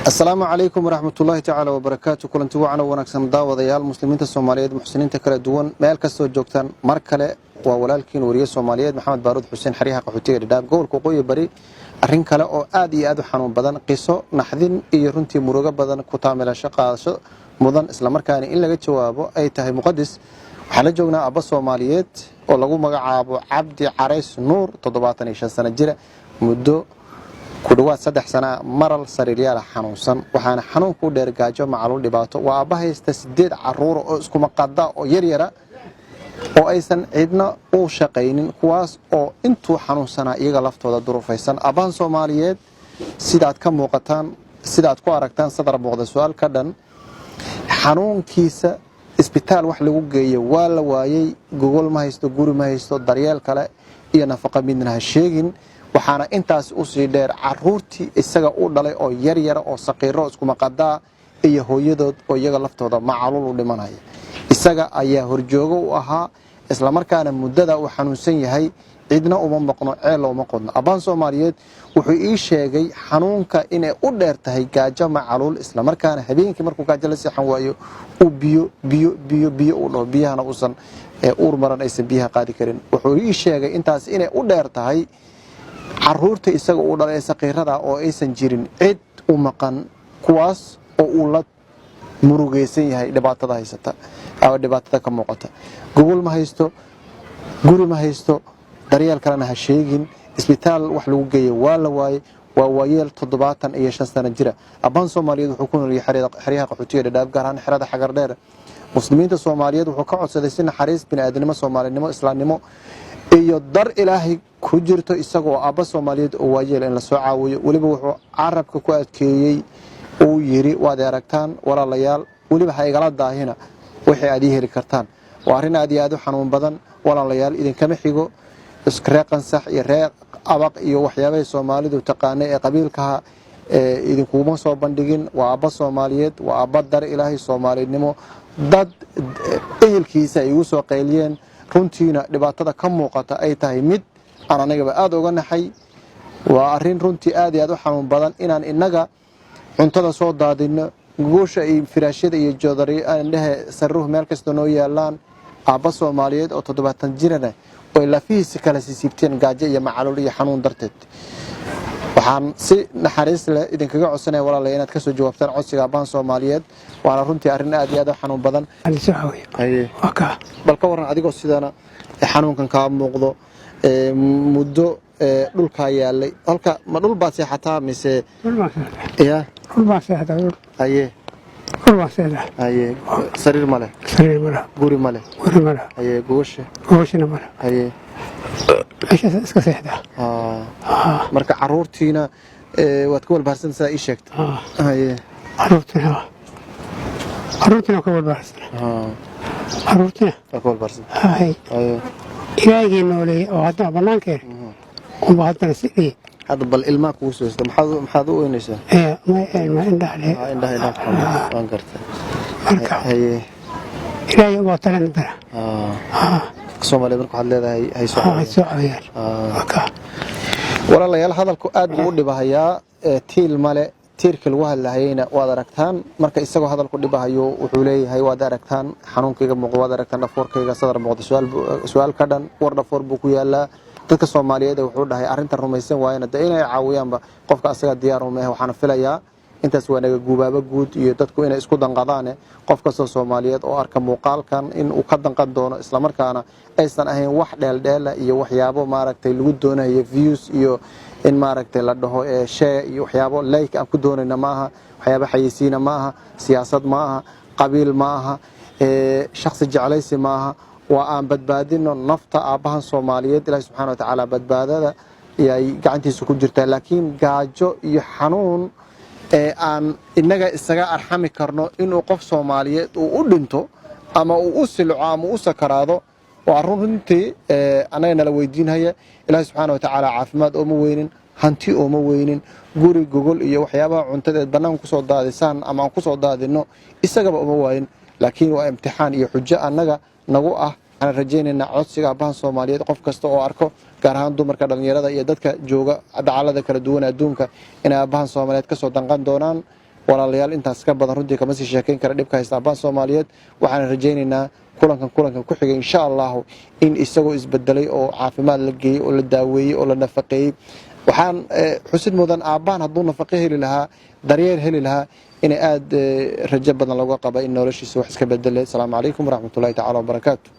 Asalaamu calaykum waraxmatullaahi tacaala wabarakaatu. Kulanti wacan oo wanaagsan, daawadayaal, muslimiinta Soomaaliyeed, muxsiniinta kala duwan, meel kastoo joogtaan. Mar kale waa walaalkiin, wariye Soomaaliyeed Maxamed Baaruud Xuseen, xeryaha qaxootiga Dhadhaab, gobolka Waqooyi Bari. Arrin kale oo aad iyo aad u xanuun badan, qiso naxdin iyo runtii murugo badan ku taamilasho qaadasho mudan, islamarkaana in laga jawaabo ay tahay muqadis. Waxaan la joognaa abba Soomaaliyeed oo lagu magacaabo Cabdi Carays Nuur, 75 sano jira, muddo ku dhowaad 3 sanaa maral sariiryaala xanuunsan, waxaana xanuunku u dheer gaajo, macaluul, dhibaato. Waa aabba haysta sideed caruura oo iskumaqada oo yaryara oo aysan cidna u shaqaynin, kuwaas oo intuu xanuunsanaa iyaga laftooda durufaysan. Aabbahan Soomaaliyeed, sidaad ka muuqataan, sidaad ku aragtaan sadar muuqda su-aal ka dhan, xanuunkiisa isbitaal wax lagu geeyo waa la waayey. Gogol ma haysto, guri ma haysto, daryeel kale iyo nafaqa midna ha sheegin. Waxaana intaas usii dheer caruurtii isaga u dhalay oo yaryara oo saqiiro iskumaqadaa iyo hooyadood oo iyaga laftooda macaluul u dhimanaya. Isaga ayaa horjoogo u ahaa, islamarkaana muddada uu xanuunsan yahay cidna uma maqno, ceella uma qodno. Abbaan Soomaaliyeed wuxuu ii sheegay xanuunka inay u dheer tahay gaajo, macaluul, islamarkaana habeenkii markuu gaajo la seexan waayo uu biyo, biyo, biyo, biyo u dhaho, biyahana uusan uur maran aysan biyaha qaadi karin. Wuxuu ii sheegay intaas inay u dheer tahay caruurta isaga uu dhalay ee saqiirada oo aysan jirin cid u maqan, kuwaas oo uu la murugaysan yahay dhibaatada haysata ama dhibaatada ka muuqata. Gogol ma haysto, guri ma haysto, daryeel kalena ha sheegin. Isbitaal wax lagu geeyo waa la waayey. Waa waayeel 75 sano jira. Abbaan Soomaaliyeed wuxuu ku noolyahay xeryaha qaxootiga Dhadhaab, gaar ahaan xerada Xagardheer. Muslimiinta Soomaaliyeed wuxuu ka codsaday si naxariis, bini'aadanimo, Soomaalinimo, islaamnimo iyo dar Ilaahay ku jirto, isagoo aabba Soomaaliyeed oo waayeel, in lasoo caawiyo. Weliba wuxuu carabka ku adkeeyey, uu yiri: "Waad aragtaan, walaalayaal, weliba ha igala daahina wixii aad ii heli kartaan." Waa arrin aad iyo aad u xanuun badan. Walaalayaal, idinkama xigo ree Qansax iyo ree Abaq iyo waxyaabahay Soomaalidu taqaanay ee qabiilkaha idinkuma soo bandhigin. Waa aabba Soomaaliyeed, waa aabba dar Ilaahay, Soomaalinimo, dad ehelkiisa ay igu soo qayliyeen. Runtiina dhibaatada ka muuqata ay tahay mid aan anagaba aada uga naxay. Waa arrin runtii aad iyo aad u xanuun badan inaan innaga cuntada soo daadino, goosha iyo firaashyada iyo joodardhehe saruhu meel kasta noo yaalaan, aabba Soomaaliyeed oo 70 jirana oy lafihiisa kala sisiibteen gaajo iyo macaluul iyo xanuun darteed. Waxaan si naxariis leh idinkaga codsanaya, walaalaya, inaad kasoo jawaabtaan codsiga aabbahan Soomaaliyeed. Waana runtii arrin aad iyo aad u xanuun badan. Bal ka waran adigoo sidana xanuunkan kaa muuqdo, muddo dhulkaa yaalay halka, ma dhul baad seexataa mise ya? Dhul baan seexdaa, dhul. Haye. Dhul baan seexdaa. Haye, sariir ma leh? Sariir ma leh. Guri ma leh? Guri ma leh. Haye, gogosha? Gogoshina ma leh. Haye. Meeshaas iska seexdaa. Marka caruurtiina waad ka walbaharsanta sidaa ii sheegta. Haye. Caruurtina ka walbaharsana, caruurtina. Waa ka walbaharsanta. Hay. Haye. Ilaahigii nooleeyey oo haddana bannaankeen unba haddana si dhiyey. Hadda bal ilmaa kugu soo hesta, maxaad u oynaysaa? Ma indhaha. Indhaha, indhaha, waan gartay. Marka haye Ilaahay ubaa talan haddana. Dadka Soomaaliyeed marka waxaad leedahay hayso? Hay soo caawiyaan. Walaalayaal, hadalku aad buu u dhibahayaa. Tiil male, tiirkii lagu hadlahayeyna waad aragtaan. Marka isagoo hadalku dhibahayo wuxuu leeyahay: "Waad aragtaan xanuunkayga muuqda, waad aragtaan dhafoorkayga, sadar muuqda, su-aal ka dhan, war dhafoor buu ku yaalaa." Dadka Soomaaliyeed wuxuu dhahay arrintan rumaysan waayana dee inay caawiyaanba qofka asaga diyaar uma ah. Waxaana filayaa intaas waa naga guubaabo guud iyo dadku inay isku danqadaane. Qof kastoo Soomaaliyeed oo arka muuqaalkan in uu ka danqan doono, islamarkaana aysan ahayn wax dheeldheela iyo waxyaabo maaragtay lagu doonayo views iyo in maaragtay la dhaho share iyo waxyaabo like aan ku doonayna maaha, waxyaabo xayeysiina maaha, siyaasad maaha, qabiil maaha, shakhsi jeclaysi maaha. Waa aan badbaadino nafta aabbahan Soomaaliyeed. Ilaahi subxana watacaala badbaadada ayay gacantiisa ku jirtaa, laakiin gaajo iyo xanuun ee aan innaga isaga arxami karno inuu qof Soomaaliyeed uu u dhinto ama uu u silco ama u sakaraado, waa runtii annaga nala weydiinhaya. Ilaahi subxaana watacaala caafimaad ooma weynin, hanti ooma weynin, guri, gogol iyo waxyaabaha cuntadeed bannaan kusoo daadisaan ama aan kusoo daadinno isagaba uma waayin, laakiin waa imtixaan iyo xujo annaga nagu ah. Waxaan rajaynaynaa codsiga aabbahan Soomaaliyeed qof kasta oo arko, gaar ahaan dumarka, dhallinyarada iyo dadka jooga dacalada kala duwan adduunka, inay aabbahan Soomaaliyeed kasoo danqan doonaan. Walaalayaal, intaas ka badan runtii kama sii sheekayn kara dhibka haysta aabbaha Soomaaliyeed. Waxaan rajaynaynaa kulankan ku xigay, insha Allahu, in isagoo isbedelay oo caafimaad la geeyey oo la daaweeyey oo la nafaqeeyey. Waxaan xusid mudan, aabbahan hadduu nafaqo heli lahaa, daryeel heli lahaa, inay aada rajo badan looga qaba in noloshiisa wax iska bedelay. Asalaamu calaykum waraxmatullahi tacaala wabarakaatu.